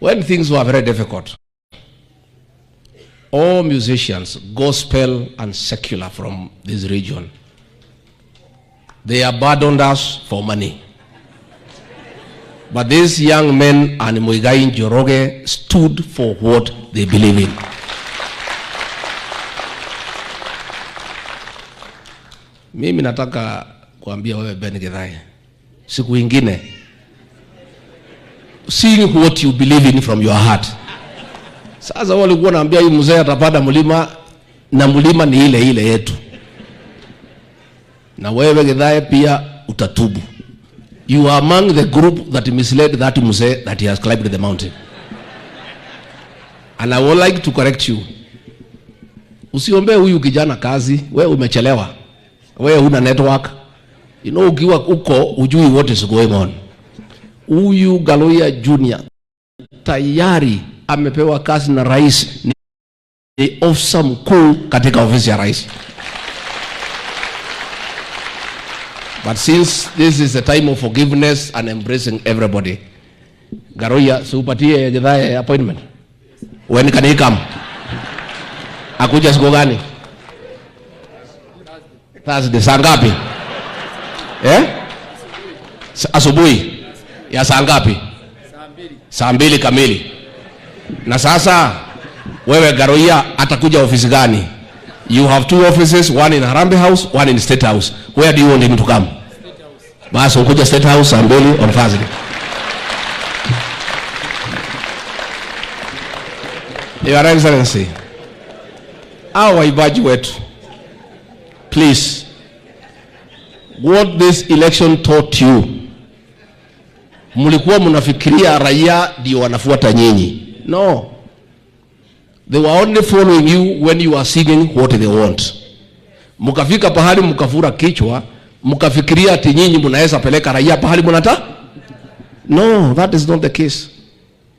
When things were very difficult, all musicians, gospel and secular from this region, they abandoned us for money. But these young men and Muigai Njoroge stood for what they believe in. Mimi nataka kuambia wewe Ben Githae, siku ingine, sing what you believe in from your heart. Sasa walikuwa naambia hii mzee atapanda mlima, na mlima ni ile ile yetu. Na wewe Githae pia utatubu. You are among the group that misled that mzee that he has climbed the mountain. And I would like to correct you. Usiombe huyu kijana kazi, wewe umechelewa. Wewe huna network. You know, ukiwa uko hujui what is going on. Huyu Galoya Junior tayari amepewa kazi na rais, ni ofisa mkuu katika ofisi ya rais. But since this is a time of forgiveness and embracing everybody, Garoya, si upatie Githae appointment. When can he come? Akuja siku gani? Thursday, saa ngapi? Asubuhi. Ya saa ngapi? Saa 2 kamili. Na sasa wewe Garoya atakuja ofisi gani? You have 2 offices, one in Harambee House, one in State House. Where do you want him to come? Basi ukuja State House saa 2 on Thursday. Your Excellency, our waibaji wetu, please, what this election taught you, mlikuwa mnafikiria raia ndio wanafuata nyinyi. No. They were only following you when you are singing what they want. Mkafika pahali mkafura kichwa, mkafikiria ati nyinyi mnaweza peleka raia pahali mnataka? No, that is not the case.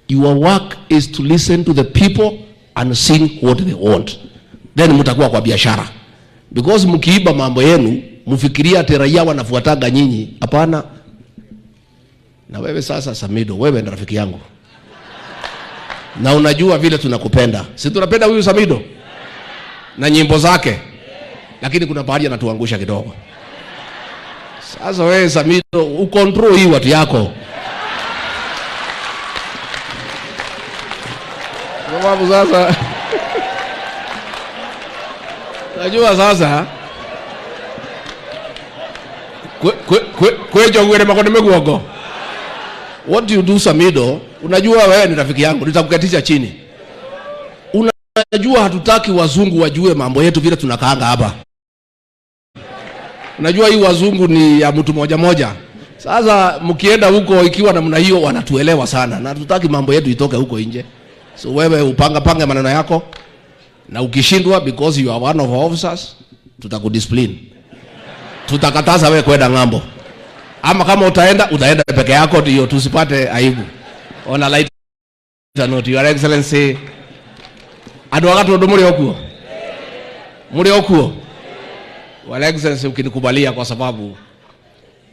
Your work is to listen to the people and sing what they want. Then mtakuwa kwa biashara. Because mkiiba mambo yenu, mfikiria ati raia wanafuataga nyinyi. Hapana. Na wewe sasa Samido, wewe ni rafiki yangu. Na unajua vile tunakupenda. Si tunapenda huyu Samido? Na nyimbo zake. Lakini kuna pahali anatuangusha kidogo. Sasa wewe Samido, ukontrol hii watu yako. Sababu sasa najua sasa kwejo ngwere makone meguongo. What do you do Samido? Unajua wewe ni rafiki yangu, nitakuketisha chini. Unajua hatutaki wazungu wajue mambo yetu vile tunakaanga hapa. Unajua hii wazungu ni ya mtu moja moja. Sasa mkienda huko ikiwa namna hiyo wanatuelewa sana, na hatutaki mambo yetu itoke huko nje. So wewe upanga pange maneno yako, na ukishindwa, because you are one of our officers, tutakudiscipline. Tutakataza wewe kwenda ng'ambo. Ama kama utaenda, utaenda peke yako ndio tusipate aibu. On a lighter note, Your Excellency, andu a Gatundu muri okuo? Muri okuo? Your Excellency, ukinikubalia, kwa sababu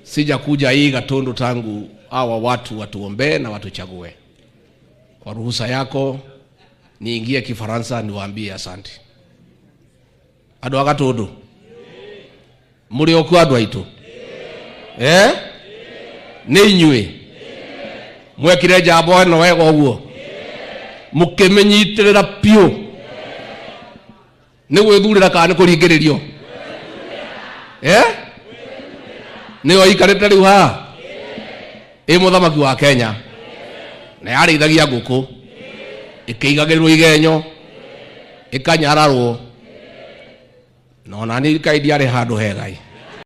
sijakuja hii Gatundu tangu hawa watu watuombee na watuchague. Kwa ruhusa yako niingie Kifaransa niwaambie asante. Andu a Gatundu muri okuo andu aitu? Nĩ inyuĩ mwekire njambo ĩno wega ũguo, mũkĩmĩnyitĩrĩra piũ. Nĩ gwĩthurĩra kana nĩ kũringĩrĩrio? Nĩyo ikarĩte rĩu haha ĩ mũthamaki wa Kenya, na yarĩithagia ngũkũ, ĩkĩigagĩrĩrwo igenyo, ĩkanyararwo, na ona niĩ kaĩ ndiarĩ handũ hega.